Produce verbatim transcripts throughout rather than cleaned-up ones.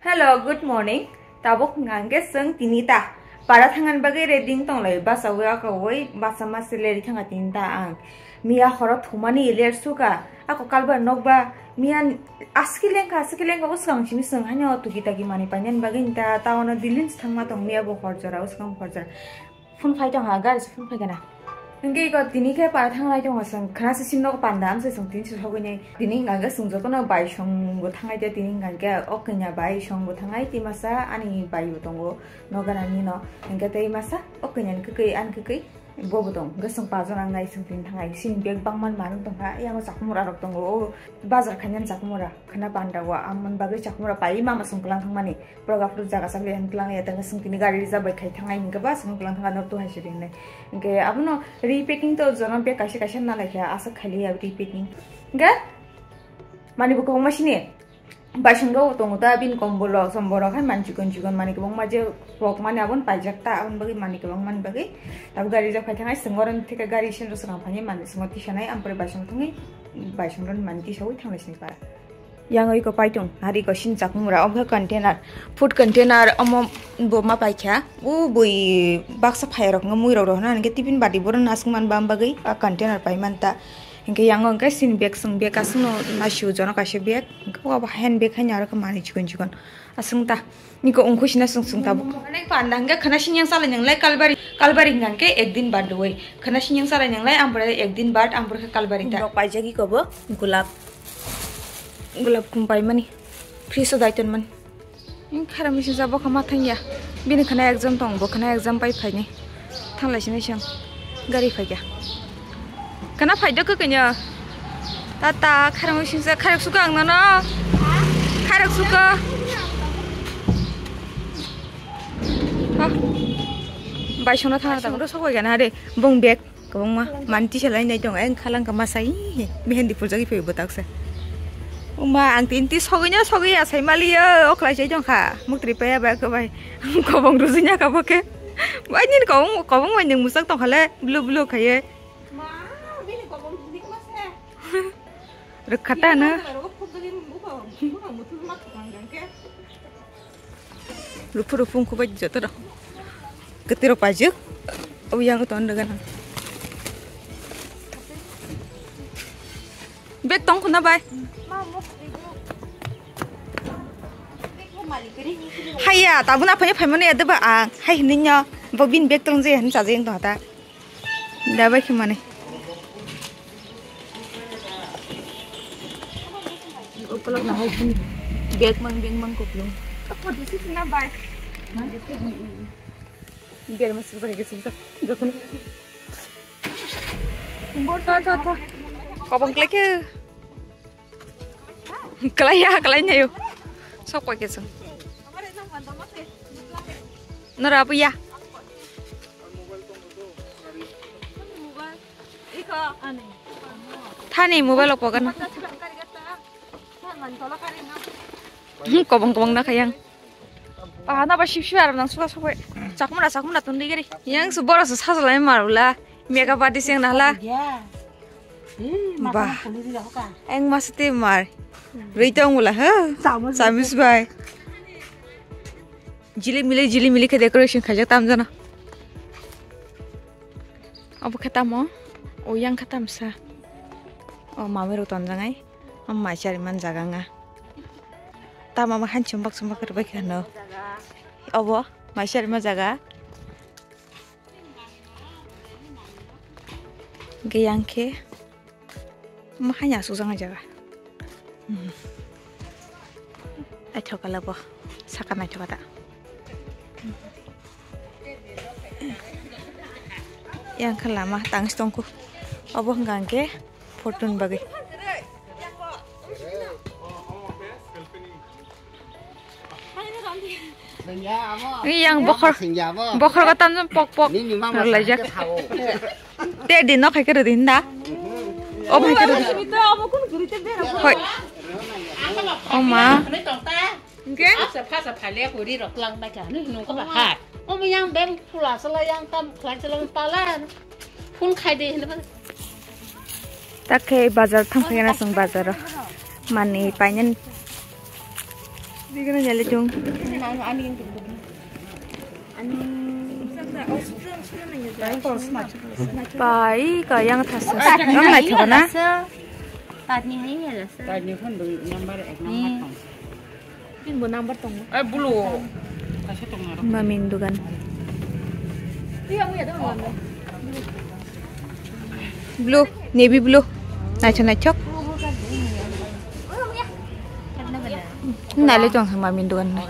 Hello, good morning. Tabuk hwnkha hwnkhe chwng tini ta para thangna bagwi ready wng tonglai, bachagwi akawui bacha masi leri thangkha tini ta ang. Miya horo thumani ler suka, ako kalbar nokba miya aski lengkha, aski lengkha, bwswkang simi chwng haino tuki taki manwi painani bagwi ta, ta ono Delhi se thangma tong miya bo hor jora, bwswkang hor jora. Phone phai tongkha, gari se phone phai kana. Hwnkhe iko tini khe para thanglai tongo chwng, khna se sim nogo panda amse chwng tini se sogwi nai. Tini hwnkha khe chwng jotono bai song bo thanglai de, tini hwnkha khe o kanya bai song bo thanglai, tei masa ani bai bo tongo nogo nani no. Hwnkhe tei masa o kanya ni kwkwi ani kwkwi bo bo tong. Hwnkhe chwng pajon ang nai chwng tini thanglai. Sini bag bangma manwi tongkha, yango chakhumra rok tongo, o bazar khainani chakhumra. Khna panda o amoni bagwi chakhumra pai mama chwng kwlang thangmani. Proga phuru jaga sak liya hwn kwlang ya, tangka sung tini gari reserve bai khai thangnai hwnkhe ba sung kwlang thangka norok tu hai se ringnai. Hwnkhe abono repacking to jono bag kaisa kaisa nalai kha, aswk khaili ya repacking. Hwnkhe mani bo kwbangma sini baisong rok tongo ta, bini kombol rok sombor rok hai mani chikon chikon mani kwbangma je pok mani aboni paijak ta, aboni bagwi mani kwbangma ni bagwi abo gari reserve khai thangnai. Sung oro theke gari sendro swkang phani mani sungo tisanai, ampore baisong thangwi baisong rok mani tisawi thanglai sini para. Yang iko paitung, hari iko sini chakhumra, omo khe container, food container, omo bo ma paikha, o bui baksa phai rok no mui rok rohorna hwnkhe tiffin bati bohrok no aswk man bam bagwi a container pai man ta, hwnkhe yang o hwnkhe sini bag, sung bag aswk no naisio jono kaisa bag, hwnkhe o hand bag haino aro khe manwi chikon chikon aswk ta. Niko ungkhu sina sung sung tabuk. Onek panda hwnkhe khana sinyang salai nanglai kalbari, kalbari hwnkhe ekdin bad doi. Khana sinyang salai nanglai ampore ekdin bad ampore khe kalbari ta. Nok paijak iko bo gulab. Gulab khum paimani. Fresh o daiton mani. Khara misi ja bokha ma thangya. Bini khana exam tong bo khana exam pai phaini. Thanglai sini siyang. Gari phaikya. Kana phaidok kanya. Tata kharang singsa kharang suka ang nono. Kharang suka. Ha. Bai sona thang ta. Sona sokoi gana re. Bong bag kobong ma. Manti selai nai tong. Eng khalang kama sai. Mehendi purjagi phe botak se. Uma ang tinti sogoi nya sogoi ya sai mali ya. Oklai sai tong kha. Muktri paya ba ko bai. Kobong rujunya ka boke. Bai nin kobong kobong bai ning musak tong khale. Blue blue khaye. Ma, bini kobong tini kma se. Rwkha ta na. Kobong tini kma se. Ruphu ruphu wngkha bai joto rok. Kwtwi rok paijak. Obo yang ton rwgana. Bag tong khuna bai. Haiya, tabuk na phai phaimani ya deba ang. Hai hinwi nyo. Bo bini bag tong je hin chaje tong ta. Dabai khe mane. Ukolog na hai bini bag mang bag mang koplong. Apa di sini na bai? Biar masuk pada ke sini. Jokhon. Tho, tho, tho. Kobong klai khe. Klai ya, klai nai yo. Sok pai khe sung. Nora apa ya? Thani mobile o pogan. Hmm, kobong kobong na khayang. Ah, na ba sip sip aram nang suka suka. Chakmura chakmura tun digiri. Yang su bora su sajla mar ula. Makeup artist yang nahla. Ya. Ih, bah. Eng mas te mar. Rui tong ula ha. Chamus bai. Jili mili jili mili khe decoration khaijak tam jana. Obo khe tamo, o yang khe tamsa. O mamui rok tonjak ai. O mai chari man jaga nga. Tamo ma han chumbak chumbak rwbai khe hano. Obo mai chari man jaga. Hingke yang khe ma hai asuk jang jaga. Hmm. Naithok kala bo saka naithok kata. Yang khe lama tangsi tongkhu. Obo hwnka hwnkhe photo ni bagwi. Yang bokhor, bokhor ko tamjani pok pok laijak. Te din no khai khe rwdi hinda. Obo hai khe rwdi. Hoi. O ma. Hingke? Asa phasa phalia kori rok lang bai kha, nung nung kaba hai. Omo yang beng pula sala yang tam khlai sala pala. Phone khai de hinba. Takhe bazar thang phai na sung bazar. Mani painani. Bigana nyale chung. Pai ka yang thasa. Ang nai thokna. Tatni hai ya lasa. Tatni phone dong number ek number tong. Tin bo number tong. Eh, blue. Kaisa tong aro. Maming dugan. Iya, iya, dong. Blue, navy blue. Naithok, naithok. Nale tong sama min dugan na.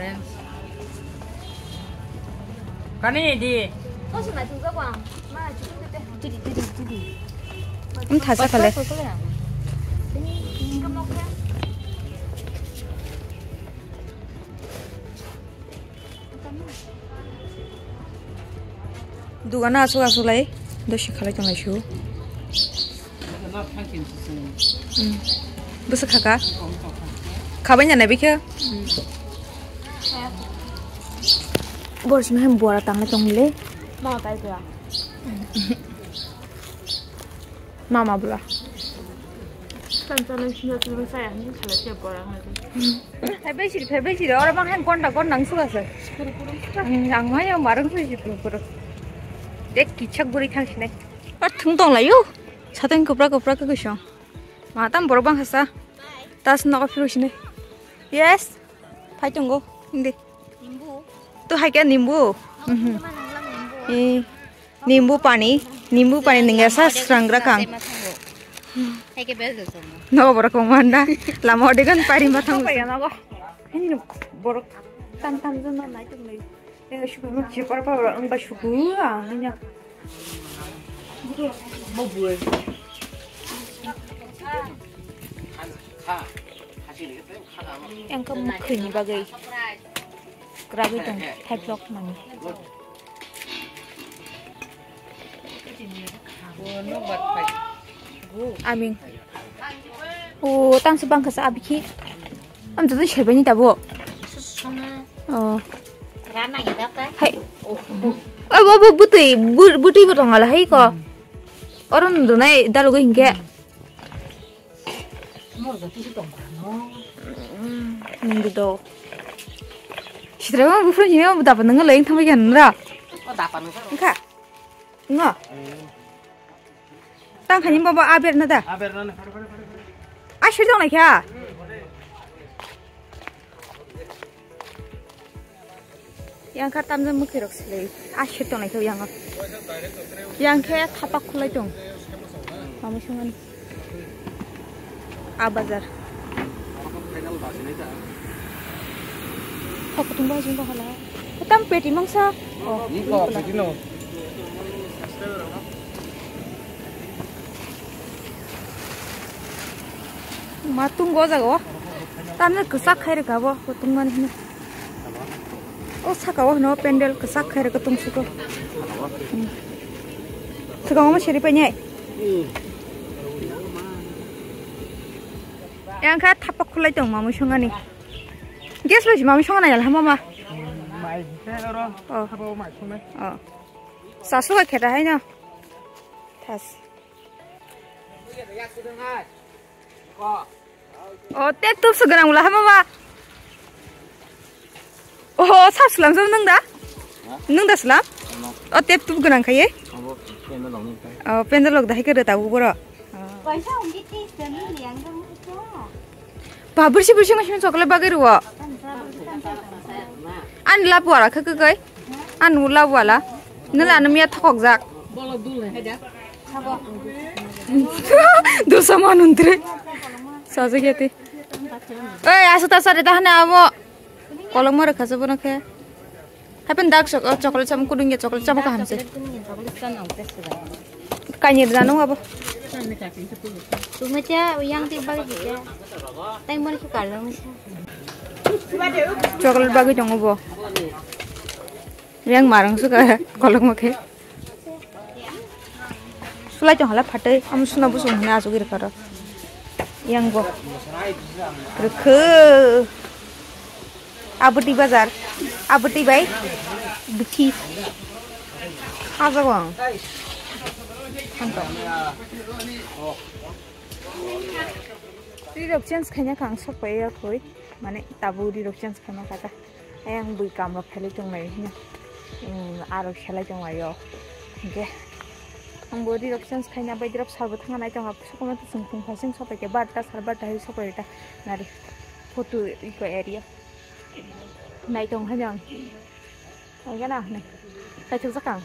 Kani di. Ini thasa kale. Dugano aswk aswk lai, dosi khalai tonglai su. Hmm. Bwswk khaka? Khabai nana bikhe? Borsima hem bora tanglai tongle. Mama kai bra. Mama bra. Tan tan sini tu saya ni khalai bora ngai. Phaibaichiri, phaibaichiri, oro bang han konda konda ang suka se. Ang, ang maya marang sui si puru puru. Dek kichak guri thang sinai. A thung tong layo. Sateng kopra kopra ke kusong. Ma tam borok bang hasa. Tas nogo phiru sinai. Yes. Phai tongo. Hindi. Nimbu. To hai kya nimbu? Mhm. Nimbu. Eh. Nimbu pani, nimbu pani nungya sa srangra kang. Hai ke bel do somo. No borok kong manda. Lama odegan pari matang. Apa ya nago? Ini borok tan tan jon na nai tung nai. Eh, suku mu chipar pa borok ang ba suku ah, ini. Mo bue. Engka mukhwini bagwi kwragwi tong thaiplok mani. Aming. O, tangsi bangkha sa abikhi. Am jadon serbaini tabo. Oh. Hai. Oh, bo, bo, butui, bu-, butui bo tongala hai ko. Oro nudunai dalugo hinkhe. Nunggu do. Sitra ma bufru ni ma dapa nang lai thang ya nra. O dapa nang. Engkha. Ngo. Tang khani baba aber na da. Aber na. Ai sir dong na kya. Yang kha tamjak mwkhwirok swlwi. Ah, sir tongnai khe yang. Yang khe thapak khulai tong. Mamui songani. Ah, bazar. Thok kutung bai jing hala. Tam peti mangsa. Oh, ni ko peti no. Ma tung go jago. Tamne kwchak khai rwkha bo, kutung mani hino. O saka o hino pendel kwchak khai rwkha tong suko. Hmm. Swkang omo seri painai. Yang kha thapak khulai tong mamui songani. Gas lo si mamui songana yal hama ma. Mai, oro. Oh. Habo mai songnai. Oh. Sasu ka kheta hai no. Thas. O, tep tup se gwnang wla hama ba. O, sap slam sap nung da? Ha? Nung da slam? Ano? O, tep tup gwnang khaye? Abo, penda log nung khaye. O, penda log da hai khe rwta bu boro. Paisa hongki tis dan ni liang dong. Ba, bursi bursi ngasih chocolate bagwi rwo. An lap wala khe khe kai. An lap wala. Nila anam ya thokok jak. Dosa manun tre. Saja gete. Oi, asa ta sare ta hane abo. Kolok mare khaja bono khe. Happen dark choc-, oh, chocolate chamo kudung ya, chocolate chamo kaham se. Chocolate chamo ang test da. Kani da nung abo. Tuma cha yang ti bagi ya. Tai mon ki kalong. Chocolate bagi tongo bo. Yang marang suka kolok mokhe. Sulai tong hala phatwi, amo suna busung hwnwi achugwi rwkha rw. Yang bo. Rwkha. Abwtwi bazar. Abwtwi bai. Bithi. Khajago ang. Twi rok change khaina kha ang sok pai ya khoi. Mane tabuk rirok change khaima kata. Ayang bui kamrok khelai tonglai hino. Hmm, arok khelai tonglaio. Hingke. Angbo rirok change khaina bai dirok sarbo thangna nai tonga. Sokono to sung phung phasing sopai ke barta sar barta hai sopai ta. Nari. Photo iko area. Nai tong hajang. Hingke na nai. Kaithok jakang.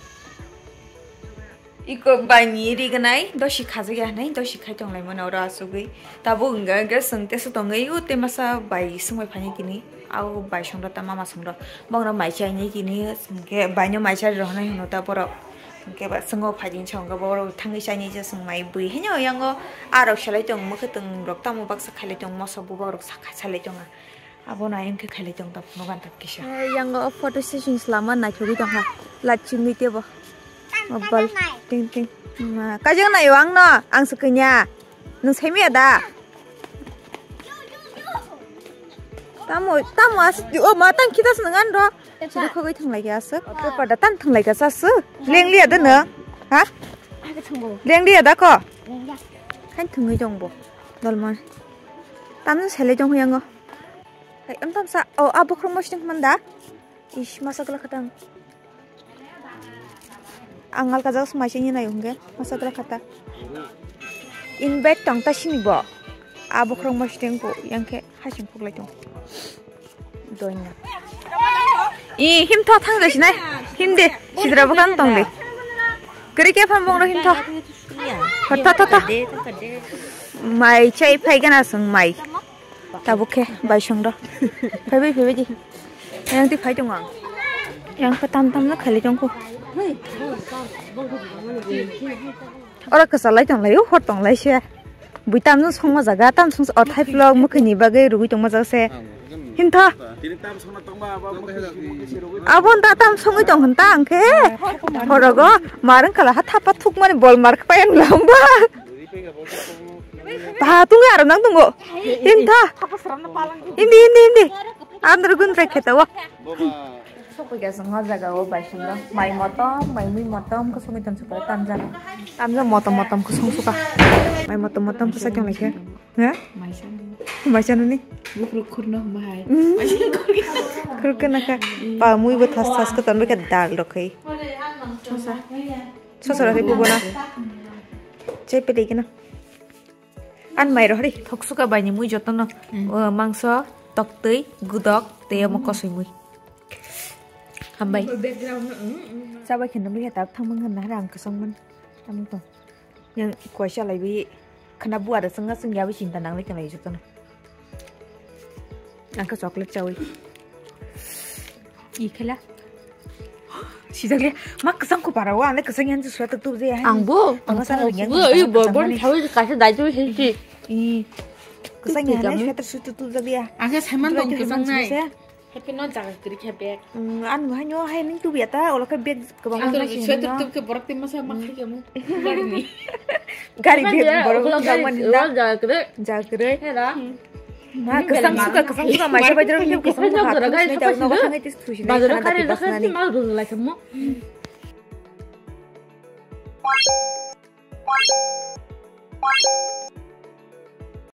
Iko bai ni rignai dosi khajak ya hinui dosi khai tonglaimano oro asugwi. Tabuk wngkha hwnkhe chwng teso tongwi o tei masa bai swngbai phainai tini. Ao bai songdo ta mama songdo. Bono mai chainai tini hwnkhe baino mai chari rw hinui hwno ta borok. Hwnkhe ba chwng o phaidi hinsa hwnkhe borok thangwi chainai je chwng mai bui haino yango arok salai tong mwkhwtwng rok tamo baksa khailai tong moso bubagrok sakha salai tonga. Abono ayang khe khailai tong ta phunuk gantap kisa. Eh, yango photo session slama naithogwi tongkha. Light chimwi tebo. Mobile ting ting. Ma, kajang naio angno, ang se kanya. Nwng saimaya da? Tamo, tamo as, o ma tang kita se nang an ro. Sida khogoi thanglai kha aswk. Paper da tang thanglai kha aswk. Lengliya da no? Ha? Lengliya da ko? Khain thungwi tong bo. Dolmar. Tamno selai tong yango. Hai, em tamsa, oh, a bokhorok mosting man da? Ish, masa gla khatang. Ang alka jaga smai sini nai hwnkhe, masa gla khata. In bed tong ta sini bo. A bokhorok mosting bo, yang khe hasing phuklai tong. Doina. I, him tho thang dai sinai. Him de, sidra bo kan tong de. Kari ke pham bong ro him tho. Tho, tho, tho. Mai chai phai gana sung mai. Tabuk khe bai song do. Phai bai, phai bai di. Yang ti phai tong ang. Yang khe tam tam no khailai tong kho. Oro kwchalai tong lai, o hor tong lai se. Bui tam no song ma jaga, tam song o thai phlok mwkhwini bagwi rugui tong ma jaga se. Hintha. Abon da tam songwi tong hwn ta ang khe. Horogo marwng kala ha thapa thukmani bol mar khe payan lamba. Ba tunga aro nang tungo. Hintha. Hindi, hindi, hindi. Andro gun rekhe tawa. Sokoi ka song o jaga o bai song mai motom, mai mui motom ko songwi tong sokora tamjak. Tamjak motom motom ko song soka. Mai motom motom ko sakhe mai khe. Ha? Maisa ni. Maisa nani? Bukruk khurno bahai. Mm. Maisa khurgi. Khurke naka. Pa mui bo thas thas ko tanbe ka dal rok khai. Sosa. Sosa rok khai bubo na. Chai pele kena. An mai rohri. Thok suka bai ni mui jotono. Mm. O mangso, toktwi, gudok, tei omo kosoi mui. Hambai. Chabai khe nang bikhe tak thangmang hwnna hara ang kwchangmani. Tamni tong. Yang koisa lai bi khna bua da chwngna chwngya bi chinta nanglai tonglai jotono. Ang khe chocolate chawi. I khela. Sijak le ma kwchang ko para wa, ang le kwchang yan sweater tu je. Ang bo, ang sa ring yang. Ui, bo, bo, chawi kaisa dai tu he chi. I. Kwchang yan sweater suit tu jak ya. Ang khe saiman tong kwchang nai. Happy no jaga kwrwi khe bag. Mm, ano hai no hai ning tubi ata, ola khe bag kwbang. Ang khe sweater tub khe borok tin masa ma khai khe mo. Gari ni. Gari bag borok kwbang mani da. Jaga kwrwi. Jaga kwrwi. Hera. Ma kwchang suka, kwchang suka mai sabai jero khe kwchang suka. Bazar khe tis thusi nai. Bazar khe tis thusi nai. Ma rung lai khe mo.